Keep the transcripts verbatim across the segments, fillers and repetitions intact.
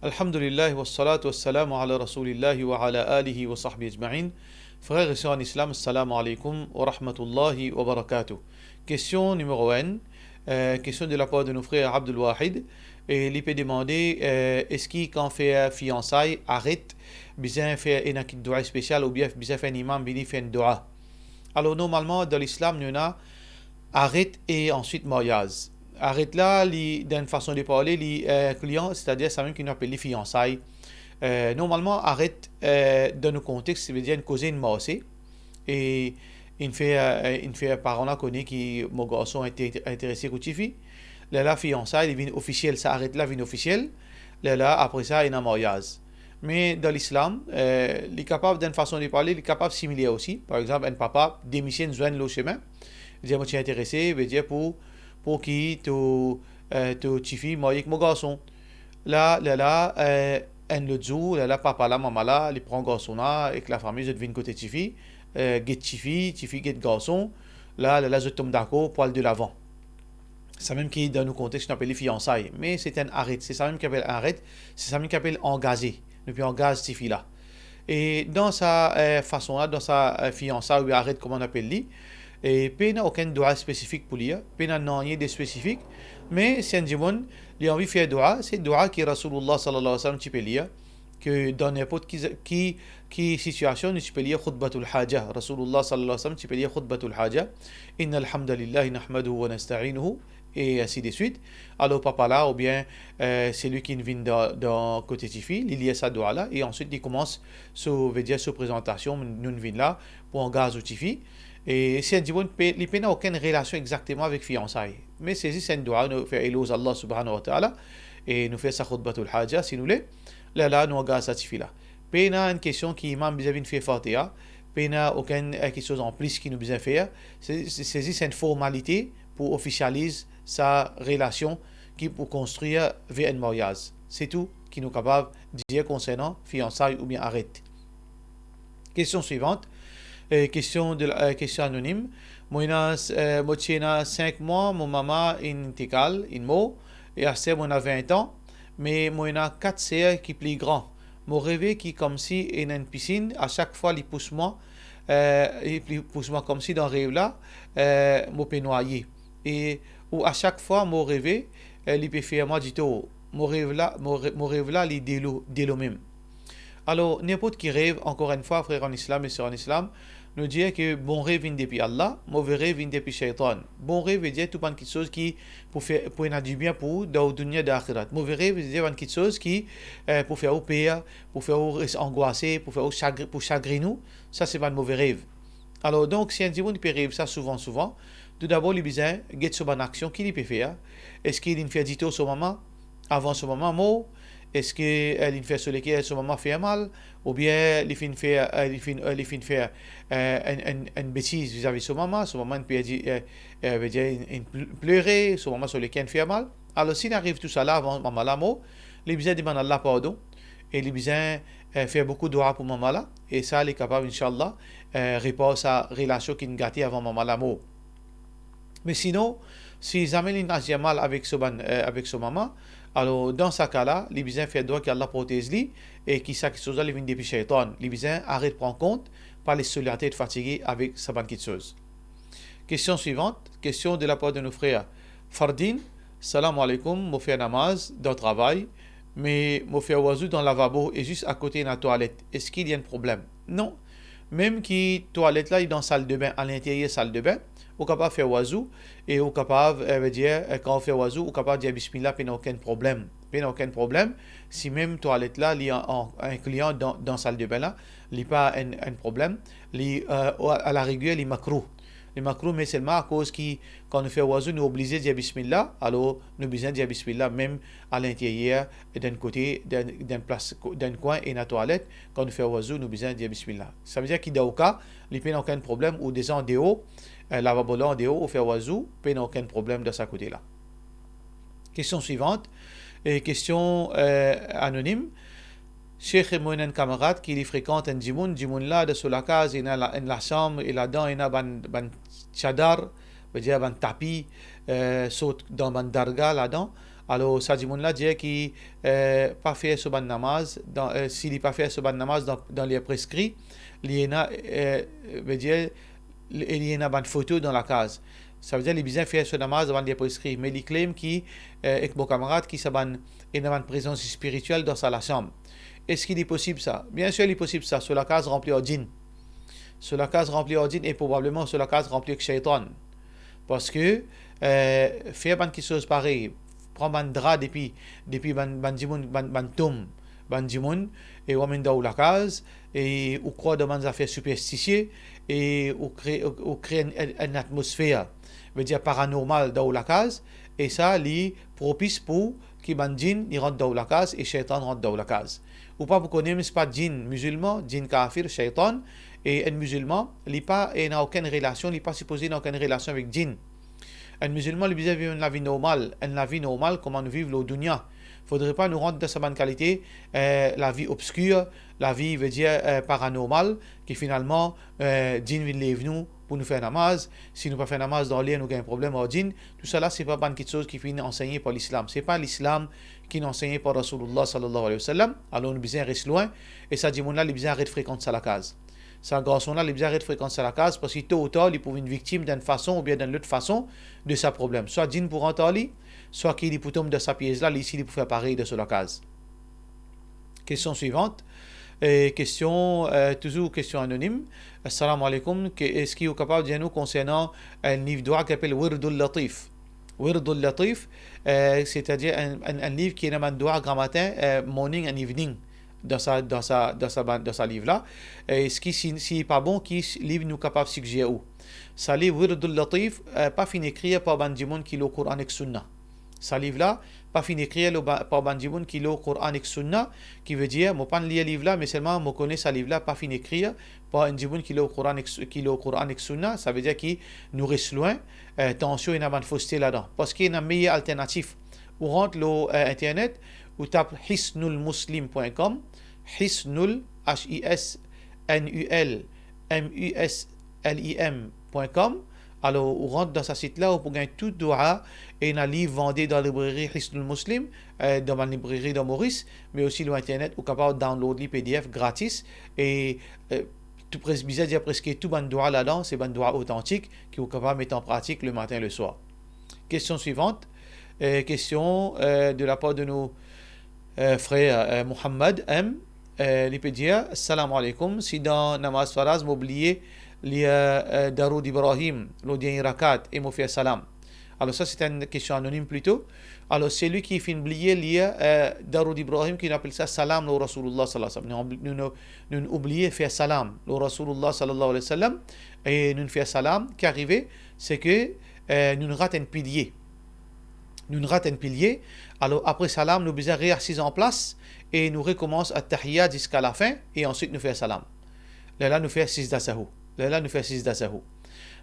Alhamdulillah, wassalatu wassalamu ala Rasoulillah wa ala alihi wa sahbihi ajmain. Frer e ser an Islam, assalamu alaikum wa rahmatullahi wa barakatuh. Kestion nimero enn, eh, kestion de lapar de nou frer Abdul Wahid, e li pe demande, eh, eski kan fer fiansay, aret, bizin fer ena kit dwa spesial oubien bizin fer enn imam vini fer enn dwa? Alor, normalman, dan Lislam, nou ena aret e answit maryaz. Aret la, li, dan enn fason de parle, li, eh, inkli, setadir samem ki nou apel li fiansay. Eh, normalman, aret, eh, dan nou kontex, savedir enn koze inn marse, e inn fer, eh, inn fer paran la kone ki mo garson inte-, interese kot tifi. Lerla fiansay, li vinn ofisiel, sa aret la vinn ofisiel. Lerla, apre sa, ena maryaz. Me dan Lislam, eh, li kapav, dan enn fason de parle, li kapav similer osi. Par exanp, enn papa, de misie inn zwenn lor semin, dir mo ti interese, vedir pou, pou ki to, eh, to tifi marye ek mo garson. La, lerla, eh, enn lot zour, lerla papa la, mama la, li pran garson la, ek lafami, zot vinn kote tifi, eh, get tifi, tifi get garson. La, lerla zot tom dakor pou al de lavan. Samem ki dan nou kontex, nou apel li fiansay. Me se enn aret. Se samem ki apel aret, se samem ki apel angaze. Nou pe angaz tifi la. E dan sa, eh, fason la, dan sa, eh, fiansay oubien aret, kouma nou apel li, e pena okenn dwa spesifik pou li, pena nanye de spesifik, me si enn dimoun, li anvi fer dwa, se dwa ki Rasoulillah sallallahu alayhi wa sallam ti pe lir, ke dan ninport ki, ki, ki sitiasion, nou ti pe lir khutbatul haja. Rasoulillah sallallahu alayhi wa sallam ti pe lir khutbatul haja, "Innal hamda lillahi nahmaduhu wa nasta'inuhu," e ainsi de suite. Alor, papa la, oubien, eh, selwi ki vinn dan, dan kote tifi, li lir sa dwa la, e answit li koumans so, vedir so prezantasion, nou vinn la pou angaz ou tifi. E si enn dimoun pe, li pena okenn relasion exakteman avek fiansay, me se zis enn dwa, nou fer eloz Allah subhanahu wa ta'ala, e nou fer sa khutbatul haja, si nou le, lerla nou angaz sa tifi la. Pena enn kestion ki imam bizin vinn fer Fatiha, pena okenn, eh, kiksoz anplis ki nou bizin fer. Se, se, se zis enn formalite pou ofisializ sa relasion ki pou konstrir ver enn maryaz. Se tou ki nou kapav dir konsernan fiansay oubien aret. Kestion swivant, eh, kestion de la, eh, kestion anonim. Mo ena, eh, mo ti ena sink mwa, mo mama inn intikal, inn mor, e aster mo ena vin an, me mo ena kat ser ki pli gran. Mo reve ki koumsi ena enn pisinn, a sak fwa li pous mwa, eh, li pous mwa koumsi dan rev la, eh, mo pe nwaye. E ou a sak fwa mo reve, eh, li pe fer mwa ditor. Mo rev la, mo re-, mo rev la, li delo, delo mem. Alor, ninport ki rev, ankor enn fwa, frer an Islam e ser an Islam, nou dir ke bon rev vinn depi Allah, move rev vinn depi shaytan. Bon rev vedir tou bann kiksoz ki pou fer, pou ena dibien pou ou dan ou dunya dan laxirat. Move rev vedir bann kiksoz ki, eh, pou fer ou per, pou fer ou res angwase, pou fer ou sagri-, pou sagrin ou, sa se bann move rev. Alor, donk, si enn dimoun pe rev sa souvan, souvan, toudabor li bizin get so bann aksion ki li pe fer. Eski li finn fer ditor so mama avan so mama mor? Eski, eh, li finn fer so leker so mama fer mal? Oubien li finn fer, eh, li finn, eh, li finn fer, eh, enn, enn, enn betiz vizavi so mama, so mama inn perdi, eh, eh, vedir inn, inn pl-, plere, so mama so leker inn fer mal? Alor, si inn ariv tousala avan mama la mor, li bizin demann Allah pardon, e li bizin, eh, fer boukou dwa pou mama la, e sa li kapav, inshallah, eh, repar sa relasion ki'nn gate avan mama la mor. Me sinon, si zame li'nn azir mal avek so bann, eh, avek so mama, alor dan sa ka la, li bizin fer dwa ki Allah protez li, e ki sa kiksoz la li vinn depi shaytan. Li bizin aret pran kont, pa les so latet fatige avek sa bann kiksoz. Kestion swivant, kestion de lapar de nou frer Fardin. Salam alaikum, mo fer namaz dan travay, me mo fer wazou dan lavabo e zis akote ena twalet. Eski li enn problem? Non. Mem ki twalet la li dan saldebin, alinteryer saldebin, ou kapav fer wazou, e ou kapav, eh, vedir, eh, kan ou fer wazou, ou kapav dir bismillah, pena okenn problem. Pena okenn problem. Si mem twalet la li an, an, inkli dan, dan saldebin la, li pa enn, enn problem. Li, eh, a, a laregier, li makrouh. Li makrouh, me selman akoz ki kan nou fer wazou, nou oblize dir bismillah, alor nou bizin dir bismillah mem alinteryer, dan enn kote, dan, dan enn plas, dan enn kwin ena twalet, kan nou fer wazou, nou bizin dir bismillah. Savedir ki dan ou ka, li pena okenn problem, ou deza andeor, eh, lavabo la andeor, ou fer wazou, pena okenn problem dan sa kote la. Kestion swivant, eh, kestion, eh, anonim. Sheikh, mo ena enn kamarad ki li frekant enn dimoun, dimoun la dan so lakaz ena la, enn lasam, e ladan ena bann, bann chadar, vedir bann tapi, eh, sort dan bann darga ladan. Alor, sa dimoun la dir ki, eh, pa fer so bann namaz, dan, eh, si li pa fer so bann namaz dan, dan ler preskri, li ena, eh, vedir, li, li ena bann foto dan lakaz. Savedir li bizin fer so namaz dan bann ler preskri, me li claim ki, eh, ek mo kamarad ki sa bann, ena bann prezans spiritiel dan sa lasam. Eski li posib sa? Biensir li posib sa, so lakaz ranpli ar djinn. So lakaz ranpli ar djinn e probableman so lakaz ranpli ek sheytan. Parski, eh, fer bann kiksoz parey, pran bann dra depi, depi bann, bann dimoun, bann, bann tonm, bann dimoun, e ou amenn dan ou lakaz, e ou krwar dan bann zafer siperstisie, e ou kre, ou, ou kre enn, enn, enn atmosfer, vedir paranormal dan ou lakaz, e sa li propis pou ki bann djinn li rant dan ou lakaz e sheytan rant dan ou lakaz. Ou pa pou kone mem si pa djinn mizilman, djinn kafir, sheytan, e enn mizilman, li pa ena okenn relasion, li pa sipoze ena okenn relasion avek djinn. Enn mizilman, li bizin viv enn lavi normal, enn lavi normal kouma nou viv lor dounia. Fodre pa nou rant dan sa bann kalite, eh, lavi obskir, lavi, vedir, eh, paranormal, ki finalman, eh, djinn vinn lev nou pou nou fer namaz. Si nou pa fer namaz dan ler, nou gagn problem ar djinn. Tousala, se pa bann kiksoz ki finn ansegne par Lislam. Se pa Lislam ki finn ansegne par Rasoulillah sallallahu alayhi wa sallam. Alor, nou bizin res lwin. E sa dimoun la, li bizin aret frekant sa lakaz. Sa garson la, li bizin aret frekant sa lakaz, parski to ou tar, li pou vinn viktim dan enn fason oubien dan enn lot fason de sa problem. Swa djinn pou rant ar li, swa ki li pou tom dan sa piez la, li osi li pou fer parey dan so lakaz. Kestion swivant. Eh, kestion, eh, touzour kestion anonim. Assalamu alaikum. Ke, eski ou kapav dir nou konsernan enn liv dwa ki apel Wirdul Latif? Wirdul Latif, eh, setadir enn, enn, enn liv ki ena bann dwa gramatin, eh, morning and evening, dan sa, dan sa, dan sa bann, dan sa liv la. Eh, eski si, si pa bon, ki liv nou kapav sigzer ou? Sa liv Wirdul Latif, eh, pa finn ekrir par bann dimoun ki lor Koran ek Sunna. Sa liv la pa finn ekrir lor ba-, par bann dimoun ki lor Koran ek Sunna, ki vedir, mo pa'nn lir liv la, me selman mo kone sa liv la pa finn ekrir par enn dimoun ki lor Koran ek Su-, ki lor Koran ek Sunna, savedir ki nou res lwin, eh, tansion ena bann foste ladan. Parski ena meyer alternatif. Ou rant lor, eh, internet, ou tap hisnul muslim point com, Hisnul, H I S N U L M U S L I M point com. Alor, ou rant dan sa sit la, ou pou gagn tou dwa, ena liv vande dan libreri Hisnul Muslim, eh, dan bann libreri dan Moris, me osi lor internet, ou kapav download li P D F gratis, e, eh, tou pres-, bizin dir preske tou bann dwa ladan, se bann dwa otantik ki ou kapav met an pratik lematin, leswar. Kestion swivant, eh, kestion, eh, de lapar de nou, eh, frer, eh, Mohammad M, eh, li pe dir, Salam alaikum, si dan namaz faraz mo bliye lir, eh, Daroud Ibrahim lor dernie rakat e mo fer salam. Alor sa, se enn kestion anonim plito. Alor, selwi ki finn bliye lir, eh, Daroud Ibrahim, ki nou apel sa salam lor Rasoulillah sallallahu alayhi wa sallam. Nou, nou, nou, nou oubliye fer salam lor Rasoulillah sallallahu alayhi wa sallam, e nou fer salam, ki arive, se ke, eh, nou rat enn pilie. Nou rat enn pilie. Alor, apre salam, nou bizin reasiz an plas e nou rekoumans Attahiyat ziska lafin e answit nou fer salam. Lerla nou fer sizda sahou. Lerla nou fer sizda sahou.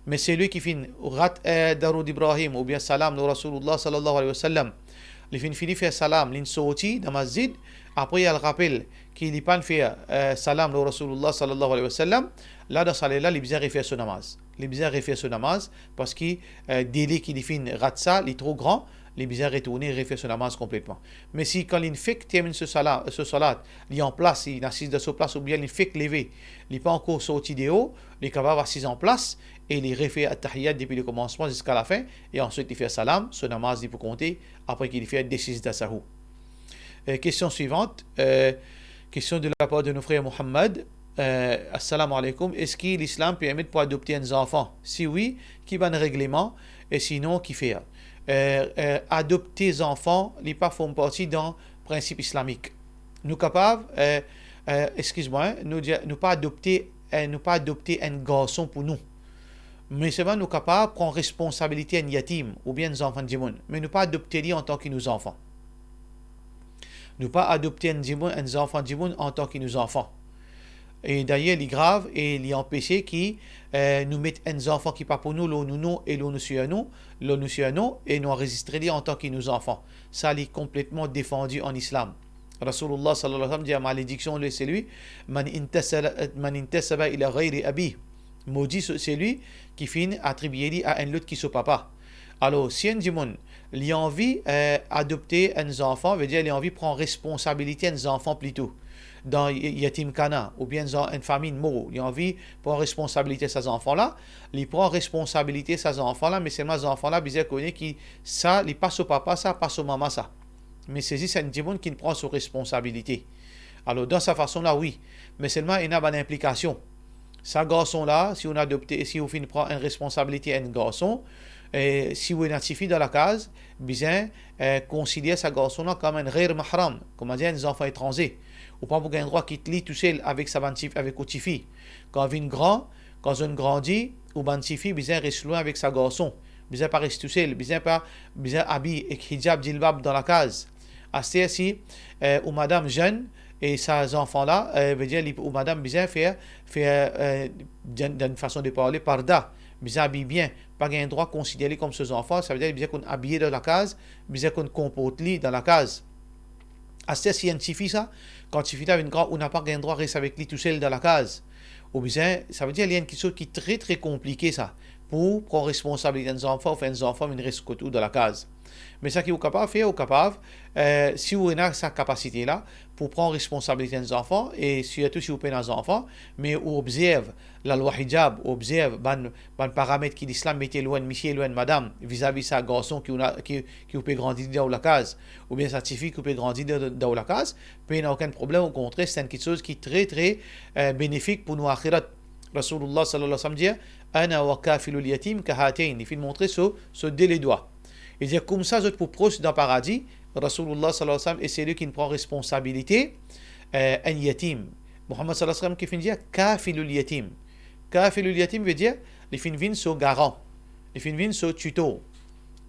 Me selwi ki finn rat, eh, Daroud Ibrahim oubien salam lor Rasoulillah sallallahu alayhi wa sallam, li finn fini fer salam, li'nn sorti dan masjid, apre li al rapel ki li pa'nn fer, eh, salam lor Rasoulillah sallallahu alayhi wa sallam, la dan sa ler la, li bizin refer so namaz. Li bizin refer so namaz, parski, eh, dele ki li finn rat sa, li tro gran, li bizin retourne refer so namaz konpletman. Me si kan li'nn fek terminn so sala-, so salat, li an plas, li'nn asiz dan so plas, oubien li'nn fek leve, li pa ankor sorti deor, li kapav asiz an plas e li refer Attahiyat depi lekomansman ziska lafin, e answit li fer salam, so namaz li pou konte, apre ki li fer de sizda sahou. Eh, kestion swivant, eh, kestion de lapar de nou frer Mohammad. Eh, Assalamu alaikum. Eski Lislam permet pou adopte enn zanfan? Si wi, ki bann regleman? E sinon, kifer? Eh, eh, adopte zanfan, li pa form parti dan prinsip islamik. Nou kapav, eh, eh, exkiz mwa, hein, nou dir, nou pa adopte, eh, nou pa adopte enn garson pou nou. Me selman nou kapav pran responsabilite enn yatim oubien enn zanfan dimoun, me nou pa adopte li antan ki nou zanfan. Nou pa adopte enn dimoun, enn zanfan dimoun antan ki nou zanfan. E dayer, li grav e li anpese ki, eh, nou met enn zanfan ki pa pou nou lor nou non e lor nou surnom, lor nou surnom, e nou anrezistre li antan ki nou zanfan. Sa, li konpletman defandi an Islam. Rasoulillah sallallahu alayhi wa sallam dir, malediksion lor selwi, man intasala-, man intasaba ila ghayri abi. Modi so-, selwi ki finn atribie li a enn lot ki so papa. Alor, si enn dimoun, li anvi, eh, adopte enn zanfan, vedir li anvi pran responsabilite enn zanfan plito, dan y-, yatimkhana, oubien enn zan-, enn fami mor, li anvi pran responsabilite sa zanfan la, li pran responsabilite sa zanfan la, me selman zanfan la bizin kone ki sa, li pa so papa sa, pa so mama sa. Me se zis enn dimoun ki pran so responsabilite. Alor, dan sa fason la, wi. Me selman, ena bann inplikasion. Sa garson la, si ou adopte, si ou finn pran enn responsabilite enn garson, eh, si ou ena tifi dan lakaz, bizin, eh, konsider sa garson la kom enn ghair mahram, kouma dir enn zanfan etranze. Ou pa pou gagn drwa kit li tousel avek sa bann tif-, avek ou tifi. Kan vinn gran, kan zot inn grandi, ou bann tifi bizin res lwin avek sa garson. Bizin pa res tousel, bizin pa, bizin abiy ek hijab, jilbab dan lakaz. Aster si, eh, ou madam zenn e sa zanfan la, eh, vedir li, ou madam bizin fer, fer, eh, dan, dan fason de parle, parda, bizin abiy bien, pa gagn drwa konsider li kom so zanfan, savedir li bizin konn abiye dan lakaz, bizin konn konport li dan lakaz. Aster si enn tifi sa, kan tifi la vinn gran, ou napa gagn drwa res avek li tousel dan lakaz. Ou bizin, savedir li enn kiksoz ki tre, tre konplike sa, pou pran responsabilite enn zanfan, ou fer enn zanfan vinn res kot ou dan lakaz. Me sa ki ou kapav fer, ou kapav, eh, si ou ena sa kapasite la, pou pran responsabilite enn zanfan, e sirtou si ou pena zanfan, me ou obzerv lalwa hijab, ou obzerv bann, bann paramet ki Lislam mete lor enn misie, lor enn madam, vizavi sa garson ki ou na, ki, ki ou pe grandi dan ou lakaz, oubien sa tifi ki ou pe grandi dan, dan ou lakaz, pena okenn problem, okontrer, se enn kiksoz ki tre, tre, eh, benefik pou nou axirat. Rasoulillah sallallahu alayhi wa sallam dir, "Ana wa kafilul yatim kahatayn." Li finn montre so, so de ledwa. Li dir, koumsa zot pou pros dan paradi. Rasoulillah sallallahu alayhi wa sallam, e se li ki pran responsabilite, eh, enn yatim. Muhammad sallallahu alayhi wa sallam ki finn dir, "Kafilul yatim." Kafilul yatim vedir, li finn vinn so garan, li finn vinn so titor,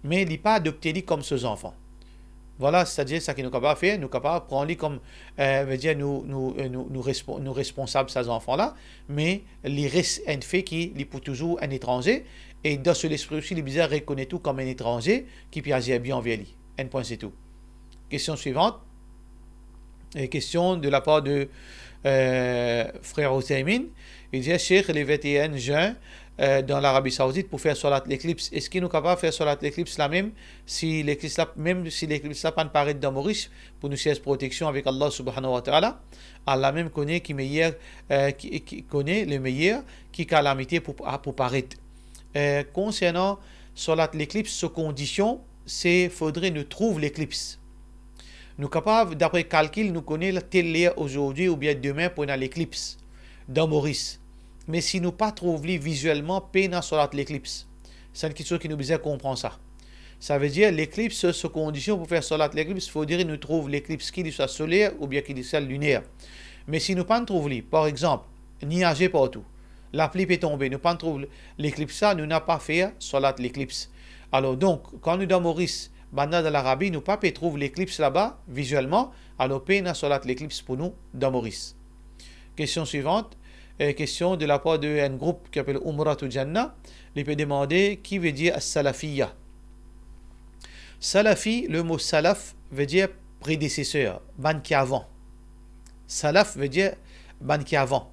me li pa adopte li kom so zanfan. Vwala, setadir sa ki nou kapav fer, nou kapav pran li kom, eh, vedir nou, nou, eh, nou, nou respo-, nou responsab sa zanfan la, me li res enn fe ki li pou touzour enn etranze, e dan so lespri osi, li bizin rekonet ou kom enn etranze ki pe azir bien anver li. Enn pwin, se tou. Kestion swivant. Eh, kestion de lapar de, eh, frer Outhaymin. Li dir, "Sheikh, le vingt et un juin, eh, dan Larabi Saoudit pou fer swalat leklips. Eski nou kapav fer swalat leklips lamem si leklips la, mem si leklips la pa'nn paret dan Moris, pou nou serz proteksion avek Allah subhanahu wa ta'ala? Allah mem kone ki meyer, eh, ki, ki kone le meyer, ki kalamite pou, pou paret." Eh, konsernan swalat leklips, so kondision, se fodre nou trouv leklips. Nou kapav, dapre kalkil, nou kone la tel ler azordi oubien demin pou ena leklips dan Moris. Me si nou pa trouv li vizielman, pena swalat leklips. Sa enn kiksoz ki nou bizin konpran sa. Savedir, leklips, so kondision pou fer swalat leklips, fodre nou trouv leklips ki li swa soler oubien ki li swa liner. Me si nou pa'nn trouv li, par exanp, niaze partou, lapli pe tonbe, nou pa'nn trouv leklips la, nou napa fer swalat leklips. Alor donk, kan nou dan Moris, bannla dan Larabi, nou pa pe trouv leklips laba, vizielman, alor pena swalat leklips pou nou dan Moris. Kestion swivant, eh, kestion de lapar de enn group ki apel Umratu Jannah, li pe demande ki vedir as-Salafiyya. Salafi, le mo salaf vedir predeseser, bann ki avan. Salaf vedir bann ki avan.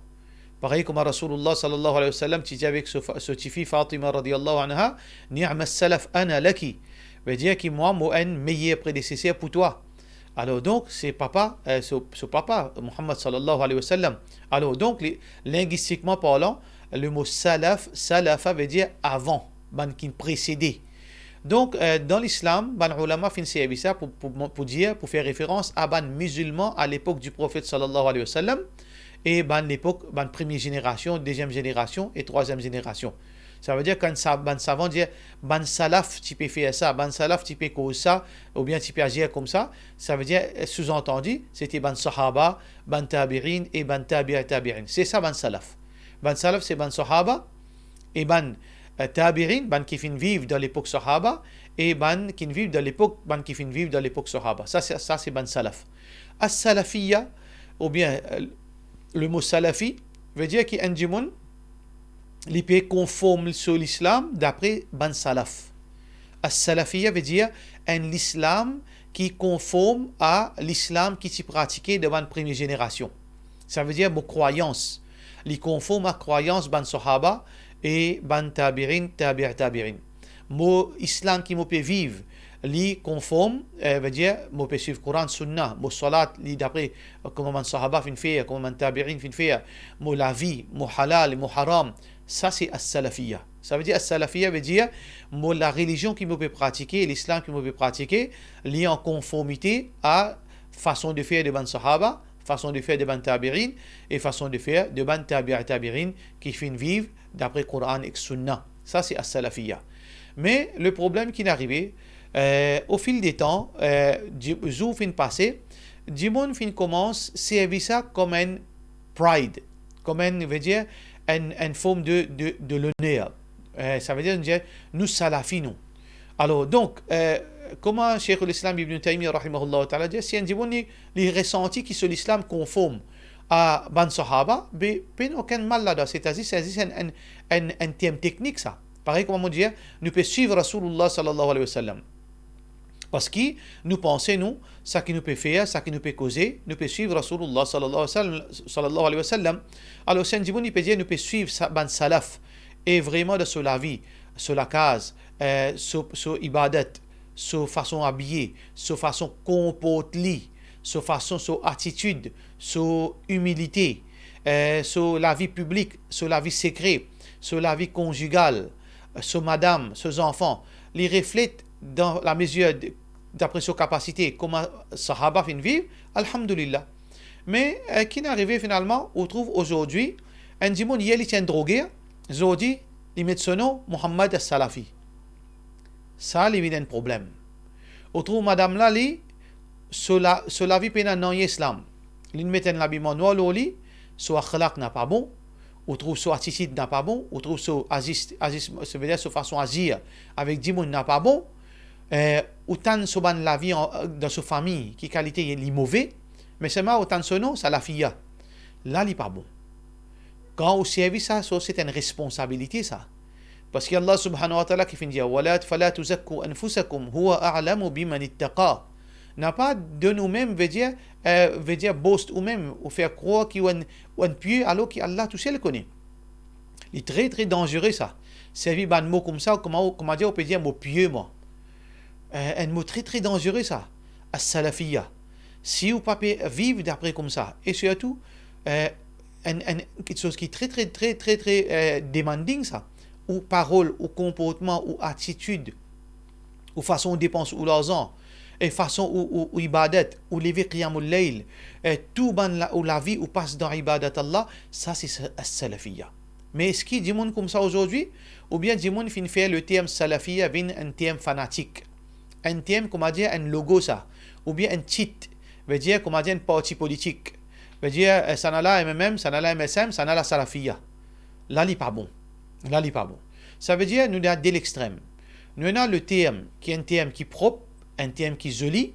Parey kouma Rasoulillah sallallahu alayhi wa sallam ti dir avek so fa-, so tifi Fatima radiyallahu anha, "Ni'ma salaf ana laki." Vedir ki mwa, mo enn meyer predeseser pou twa. Alor donk, se papa, eh, so, so papa, Muhammad sallallahu alayhi wa sallam. Alor donk, li, lingwistikman parlan, le mo salaf, salafa vedir avan, bann ki presede. Donk, eh, dan Lislam, bann oulama finn servi sa pou, pou, pou dir, pou fer referans a bann mizilman a lepok di Profet sallallahu alayhi wa sallam, e bann lepok, bann premie zenerasion, deziem zenerasion e trwaziem zenerasion. Savedir kan sa, bann savan dir, bann salaf ti pe fer sa, bann salaf ti pe koz sa, oubien ti pe azir koumsa, savedir, eh, souzantandi, sete bann sahaba, bann tabi'in e bann tabi'a tabi'in. Se sa bann salaf. Bann salaf se bann sahaba, e bann, eh, tabi'in, bann ki finn viv dan lepok sahaba, e bann ki finn viv dan lepok, bann ki finn viv dan lepok sahaba. Sa, se, sa se bann salaf. As-Salafiyya, oubien, eh, le mo salafi, vedir ki enn dimoun, li pe konform so Lislam dapre bann salaf. As-Salafiyya vedir enn Lislam ki konform a Lislam ki ti pratike dan bann premie zenerasion. Savedir mo krwayans, li konform a krwayans bann sahaba e bann tabi'in, tabi'a tabi'in. Mo Islam ki mo pe viv, li konform, eh, vedir, mo pe swiv Koran, Sunna, mo salat, li dapre, eh, kouma bann sahaba finn fer, kouma bann tabiin finn fer, mo lavi, mo halal, mo haram. Sa se as-salafiyya. Savedir as-salafiyya vedir, mo, larelizion ki mo pe pratike, lislam ki mo pe pratike, li an konformite a fason de fer de bann sahaba, fason de fer de bann tabiin, e fason de fer de bann tabi'a tabiin ki finn viv dapre Koran ek Sunna. Sa se as-salafiyya. Me le problem ki'nn arive, eh, o fil de tan, eh, di-, zour finn pase, dimoun finn koumans servi sa kom enn pride, kom enn, vedir, enn, enn form de, de, de loner. Eh, savedir, nou dir, nou salafi, nou. Alor, donk, eh, kouma Sheikh al-Islam Ibn Taymiyyah, rahimahullah ta'ala, dir, si enn dimoun li, li resanti ki so lislam konform a bann sahaba, be, pena okenn mal ladan, setadir, se zis enn, enn, enn, enn term teknik, sa. Parey kouma mo dir, nou pe swiv Rasoulillah, sallallahu alayhi wa sallam. Parski nou panse, nou, sa ki nou pe fer, sa ki nou pe koze, nou pe swiv Rasoulillah, sallallahu alayhi wa sallam, sallallahu alayhi wa sallam. Alor, si enn dimoun li pe dir, nou pe swiv sa, bann salaf, e vreman dan so lavi, so lakaz, eh, so, so ibadat, so fason abiye, so fason konport li, so fason, so atitid, so imilite, eh, so lavi piblik, so lavi sekre, so lavi konzigal, so madam, so zanfan, li reflet dan lamezir de, dapre so kapasite, kouma sahaba finn viv, alhamdulillah. Me, eh, ki'nn arive finalman, ou trouv azordi, enn dimoun yer li ti enn droger, zordi, li met so nom Muhammad as-Salafi. Sa, li vinn enn problem. Ou trouv madam la, li, so la, so lavi pena nanye islam. Li'nn met enn labiman nwar lor li, so akhlak napa bon, ou trouv so atitid napa bon, ou trouv so azis, azis, savedir so fason azir avek dimoun napa bon, eh, ou tann so bann lavi an, dan so fami, ki kalite li move, me selman ou tann so nom, salafiyya. La, li pa bon. Kan ou servi sa, so, se enn responsabilite, sa. Parski Allah subhanahu wa ta'ala ki finn dir, "Wala, fala tuzakku anfusakum, huwa a'lamu biman ittaqa." Napa donn oumem, vedir, eh, vedir boast oumem, ou fer krwar ki ou enn, ou enn pie, alor ki Allah tousel kone. Li tre, tre danzere, sa. Servi bann mo koumsa, kouma, koumadir ou pe dir, "Mo pie, mwa." Eh, enn mo tre, tre danzere, sa, as-salafiyya. Si ou pa pe viv dapre koumsa, e sirtou, eh, enn, enn kiksoz ki tre, tre, tre, tre, tre, eh, demanding, sa, ou parol, ou konportman, ou atitid, ou fason ou depans ou larzan, e fason ou, ou, ou ibadat, ou leve qiyamul layl, e tou bann la, ou lavi ou pas dan ibadat Allah, sa se sa, as-salafiyya. Me eski dimoun koumsa azordi, oubien dimoun finn fer le term salafiyya vinn enn term fanatik, enn term, koumadir, enn logo sa, oubien enn tit, vedir, koumadir, enn parti politik, vedir, eh, sannla M M M, sannla M S M, sannla salafiyya. La, li pa bon. La, li pa bon. Savedir, nou ena de lextrem. Nou ena le term ki enn term ki prop, enn term ki zoli,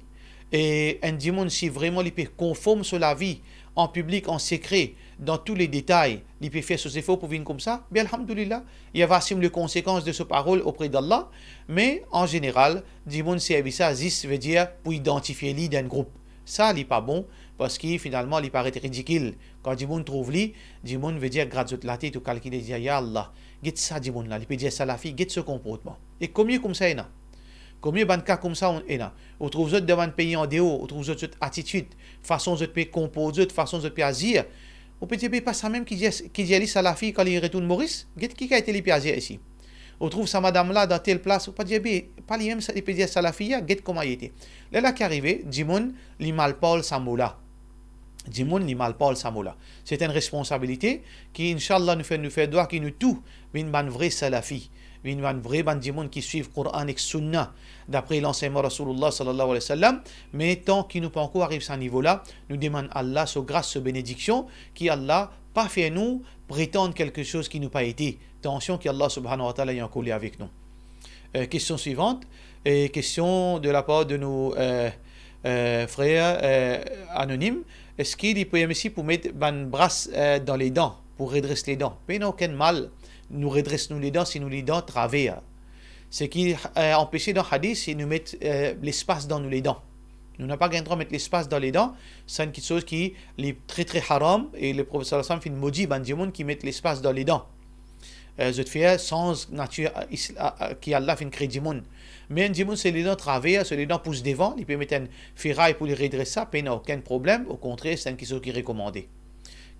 e enn dimoun, si vreman li pe konform so lavi an piblik, an sekre, dan tou le detay, li pe fer so zefor pou vinn koumsa, be alhamdulillah, li ava asim le konsekans de so parol opre d'Allah, me an zeneral, dimoun servi sa zis, vedir, pou idantifie li dan enn group. Sa, li pa bon, parski finalman, li paret ridikil. Kan dimoun trouv li, dimoun, vedir, grat zot latet, ou kalkile, dir, "Ya Allah, get sa dimoun la, li pe dir salafi, get so konportman." E komie koumsa ena? Komie bann ka koumsa ena? Ou trouv zot dan bann pei andeor, ou trouv zot, zot atitid, fason zot pe konport zot, fason zot pe azir. Ou pe dir, "Be pa sa mem ki dir, ki dir li salafi kan li retourn Moris? Get ki kalite li pe azir isi." Ou trouv sa madam la dan tel plas, ou pa dir, "Be pa li mem sa, li pe dir salafiyya, get kouma li ete." Lerla ki arive, dimoun, li mal parl sa mo la. Dimoun, li mal parl sa mo la. Se enn responsabilite ki, inshallah, nou fer, nou fer dwa ki nou tou vinn bann vre salafi, vinn bann vre bann dimoun ki swiv Koran ek Sunna, dapre lansegnman Rasoulillah, sallallahu alayhi wa sallam. Me tan ki nou pa ankor ariv sa nivo la, nou demann Allah so gras, so benediksion, ki Allah pa fer nou pretann kiksoz ki nou pa ete. Tansion ki Allah subhanahu wa ta'ala li an koler avek nou. Eh, kestion swivant, eh, kestion de lapar de nou, eh, eh, frer, eh, anonim, eski li permet isi pou met bann bras, eh, dan ledan, pou redres ledan? Pena okenn mal, nou redres nou ledan si nou ledan traver. Seki, eh, anpese dan hadis, se nou met, eh, lespas dan nou ledan. Nou napa gagn drwa met lespas dan ledan, sa enn kiksoz ki li tre, tre haram, e Leprofet, sallallahu alayhi wa sallam, finn modi bann dimoun ki met lespas dan ledan. eh, zot fer sanz natir, eh, is-, a, a, ki Allah finn kre dimoun. Me enn dimoun, so ledan traver, so ledan pous devan, li pe met enn feray pou li redres sa, pena okenn problem, okontrer, se enn kiksoz ki rekomande.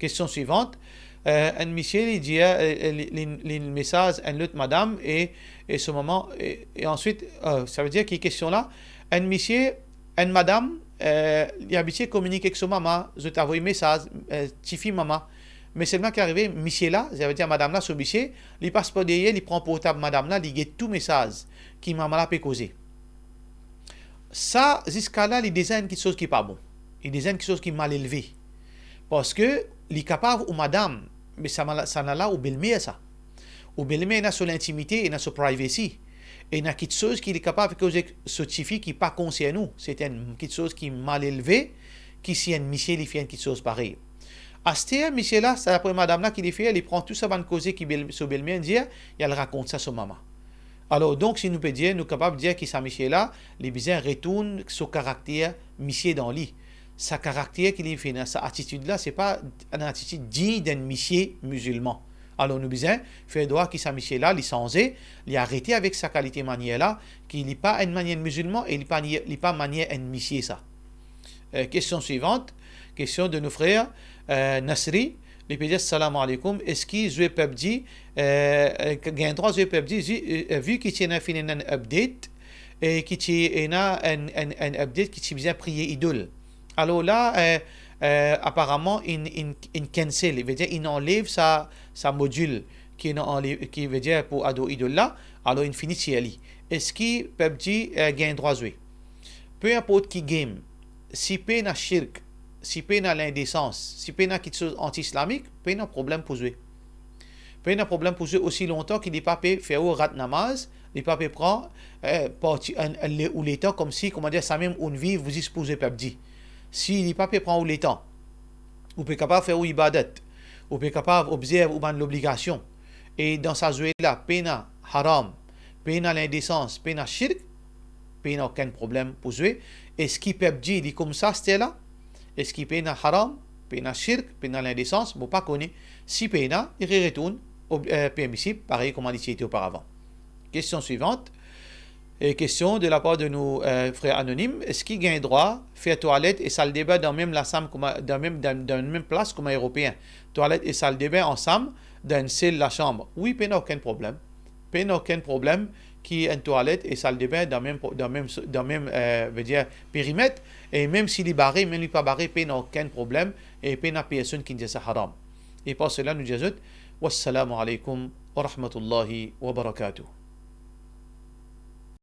Kestion swivant, eh, enn misie, li dir, eh, eh, li, li, li mesaz enn lot madam e, e so mama, e, e answit, eh, savedir ki kestion la, enn misie, enn madam, eh, li abitie kominik ek so mama, zot avoy mesaz, eh, tifi mama. Me selman ki arive, misie la, savedir madam la, so misie, li pas par deryer, li pran portab madam la, li get tou mesaz ki mama la pe koze. Sa, ziska la, li deza enn kiksoz ki pa bon. Li deza enn kiksoz ki mal elve. Parski li kapav ou madam, me sa mala-, sa la la ou belmer sa. Ou belmer ena so lintimite, ena so privacy. Ena kiksoz ki li kapav koze so tifi ki pa konsern ou. Se enn kiksoz ki mal elve, ki si enn misie li fer enn kiksoz parey. Aster, misie la, sa dapre madam la ki li fer, li pran tou sa bann koze ki bel-, so belmer dir, li al rakont sa so mama. Alor, donk, si nou pe dir, nou kapav dir ki sa misie la, li bizin retourn so karakter misie dan li. Sa karakter ki li finn ena, sa atitid la, se pa enn atitid dign d'enn misie mizilman. Alor, nou bizin fer drwa ki sa misie la, li sanze, li arete avek sa kalite manier la, ki li pa enn manier mizilman e li pa ni-, li pa manier enn misie sa. Eh, kestion swivant, kestion de nou frer, eh, Nasri, li pe dir, "Salam alaikum, eski zwe PUBG, eh, eh, gagn drwa zwe PUBG, zi-, eh, vi ki ti ena finn ena enn update, e ki ti ena enn, enn, enn update ki ti bizin priye idol?" Alor la, eh, eh, aparaman, inn, inn, inn cancel, vedir inn anlev sa, sa modil ki inn anlev, ki vedir pou ador idol la, alor inn fini tir li. Eski PUBG, eh, gagn drwa zwe? Pe inport ki game, si pena shirk, si pena lindesans, si pena kiksoz anti-islamik, pena problem pou zwe. Pena problem pou zwe osi lontan ki li pa pe fer ou rat namaz, li pa pe pran, eh, parti, enn, enn le-, ou letan koumsi, kouma dir, samem ou'nn viv zis pou zwe PUBG. Si li pa pe pran ou letan, ou pe kapav fer ou ibadat, ou pe kapav obzerv ou bann lobligasion, e dan sa zwe la, pena haram, pena lindesans, pena shirk, pena okenn problem pou zwe. Eski PUBG li koumsa aster la? Eski pena haram, pena shirk, pena lindesans? Mo pa kone. Si pena, li retourn ob-, eh, permisib, parey kouma li ti ete oparavan. Kestion swivant. E kestion de lapar de nou, eh, frer anonim, eski gagn drwa fer twalet e saldebin dan mem lasam kouma, dan mem, dan, dan mem plas kouma Eropeen? Twalet e saldebin ansam dan enn sel lasam? Wi, pena okenn problem. Pena okenn problem ki enn twalet e saldebin dan mem, dan mem, dan mem, eh, vedir, perimet. E mem si li bare, mem li pa bare, pena okenn problem. E pena personn ki dir sa haram. E par sela, nou dir zot, wassalamu alaikum wa rahmatullahi wa barakatuh.